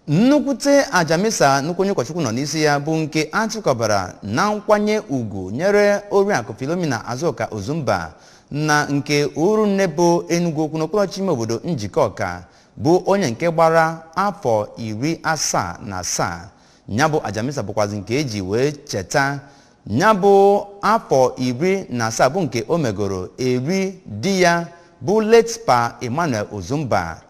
Nnukwute aja misa nnukwu onye ụkọchukwu nọ n'isi ya bụ nke a chịkọbara na nkwanye ugwu nyere Oriakụ Philomena Azuka Ozumba na nke Urunne bụ Enugu Ukwu n'okpuru ime obodo Njikọka, bụ onye nke gbara afọ 77. Ya bụ aja misa bụkwazi nke eji wee cheta ya bụ afọ 17 bụ nke o megoro eri di ya bụ late Pa Emmanuel Ozumba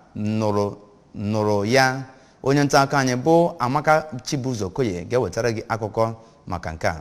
nụrụ ya. Onye nta akụkọ anyị bụ Amaka Chibuzo Okoye ga-ewetara gị akụkọ maka nke a.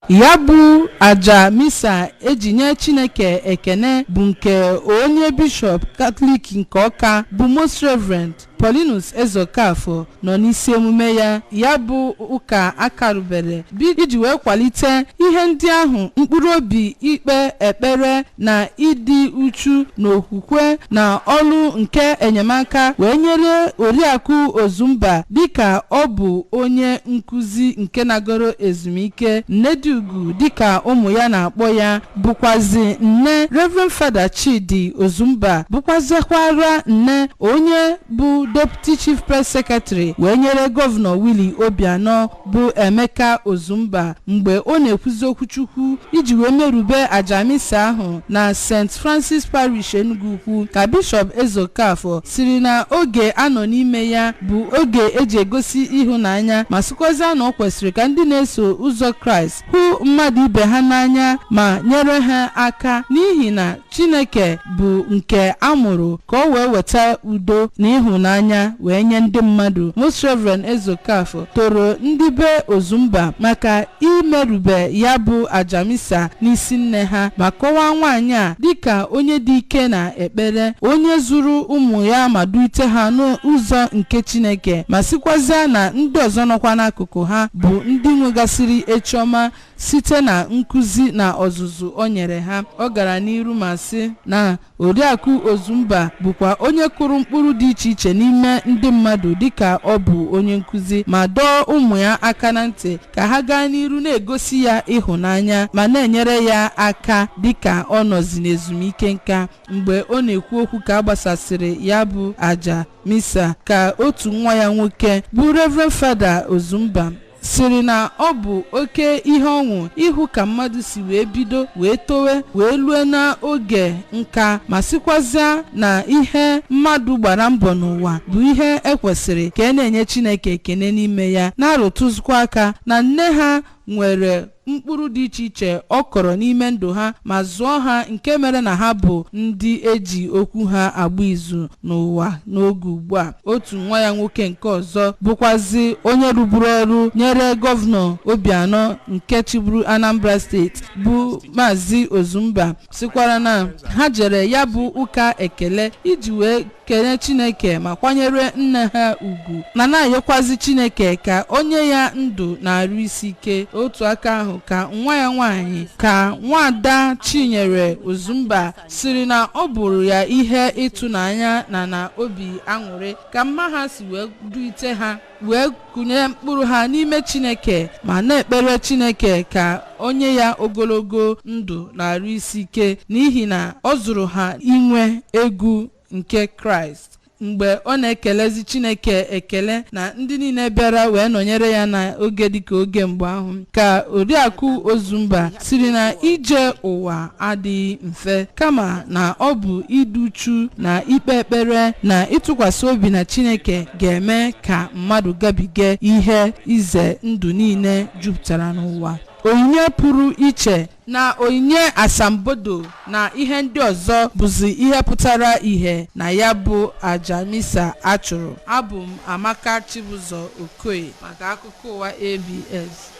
Ya bụ aja misa eji nye Chineke ekene bụ nke onye bishọp Katọlik nke Ọka bụ Most Reverend Paulinus Ezeokafor nọ n'isi emume ya. Ya bụ ụka akarubere iji wee kwalite ihe ndị ahụ mkpụrụ obi ikpe ekpere na ịdị uchu n'okwukwe na ọlụ nke enyemaka wee nyere Oriakụ Ozumba dịka ọ bụ onye nkụzi nke nagoro ezumike nnediugwu dịka ụmụ ya na-akpọ ya, bụkwazi nne Reverend Father Chidi Ozumba, bụkwazikwara nne onye bụ Deputy Chief Press Secretary wee nyere Gọvanọ Willie Obianọ bụ Emeka Ozumba. Mgbe ọ na-ekwuzi okwuchukwu iji wee merube aja misa ahụ na St. Francis Parish Enugu Ukwu, ka Bishọp Ezeokafor siri na oge anọ n'ime ya bụ oge eji egosi ịhụnanya, ma sịkwazịa na ọ kwesịrị ka ndị na-eso ụzọ Kraịst hụ mmadụ ibe ha n'anya ma nyere ha aka, n'ihi na Chineke bụ nke a mụrụ ka ọ wee weta udo na ịhụnanya wee nye ndị mmadụ. Most Reverend Ezeokafor toro ndị be Ozumba maka imerube ya bụ aja misa n'isi nne ha, ma kọwaa nwaanyị a dịka onye dị ike na ekpere, onye zuru ụmụ ya ma duite ha n'ụzọ nke Chineke, ma sịkwazịa na ndị ọzọ nọkwa n'akụkụ ha bụ ndị nwegasịrị echiọma site na nkụzi na ọzụzụ o nyere ha. Ọ gara n'iru ma sị na Oriakụ Ozumba bụkwa onye kụrụ mkpụrụ dị iche iche n'ime ndị mmadụ dịka ọ bụ onye nkụzi, ma dọọ ụmụ ya aka na ntị ka ha gaa n'iru na-egosi ya ịhụnanya ma na-enyere ya aka dịka ọ nọzi n'ezumike nka. Mgbe ọ na-ekwu okwu ka a gbasasịrị ya bụ aja misa, ka otu nwa ya nwoke bụ Reverend Father Ozumba siri na ọ bụ oke ihe ọṅụ ịhụ ka mmadụ si wee bido wee towe wee lue n'oge nka, ma sịkwazịa na ihe mmadụ gbara mbọ n'ụwa bụ ihe ekwesịrị ka e na-enye Chineke ekene n'ime ya, na-arụtụzikwa aka na nne ha nwere mkpụrụ dị iche iche ọ kọrọ n'ime ndụ ha ma zụọ ha, nke mere na ha bụ ndị eji okwu ha agba izu n'ụwa n'oge ugbu a. Otu nwa ya nwoke nke ọzọ bụkwazi onye rụburu ọrụ nyere Gọvanọ Obianọ nke chịburu Anambra Steeti bụ Maazị Ozumba sịkwara na ha jere ya bụ ụka ekele iji wee kene Chineke ma kwanyere nne ha ugwu, na na-ayọkwazi Chineke ka onye ya ndụ na-arụ isi ike. Otu aka ahụ ka nwa ya nwaanyị ka Nwaada Chinyere Ozumba siri na ọ bụrụ ya ihe ịtụnanya na obi aṅụrị ka mma ha si wee duite ha wee kụnye mkpụrụ ha n'ime Chineke ma na-ekpere Chineke ka onye ya ogologo ndụ na-arụ isi ike, n'ihi na ọ zụrụ ha inwe egwu nke Kraịst. Mgbe ọ na-ekelezi Chineke ekele na ndị niile bịara wee nọnyere ya n'oge dịka oge mgbe ahụ, ka Oriakụ Ozumba siri na ije ụwa adịghị mfe, kama na ọ bụ ịdị uchu na ikpe ekpere na ịtụkwasị obi na Chineke ga-eme ka mmadụ gabiga ihe ize ndụ niile jupụtara n'ụwa. Onyinye pụrụ iche na onyinye asambodo na ihe ndị ọzọ bụzi ihe pụtara ihe na ya bụ aja misa a chụrụ. Abụ m Amaka Chibuzo Okoye maka akụkọ ụwa ABS.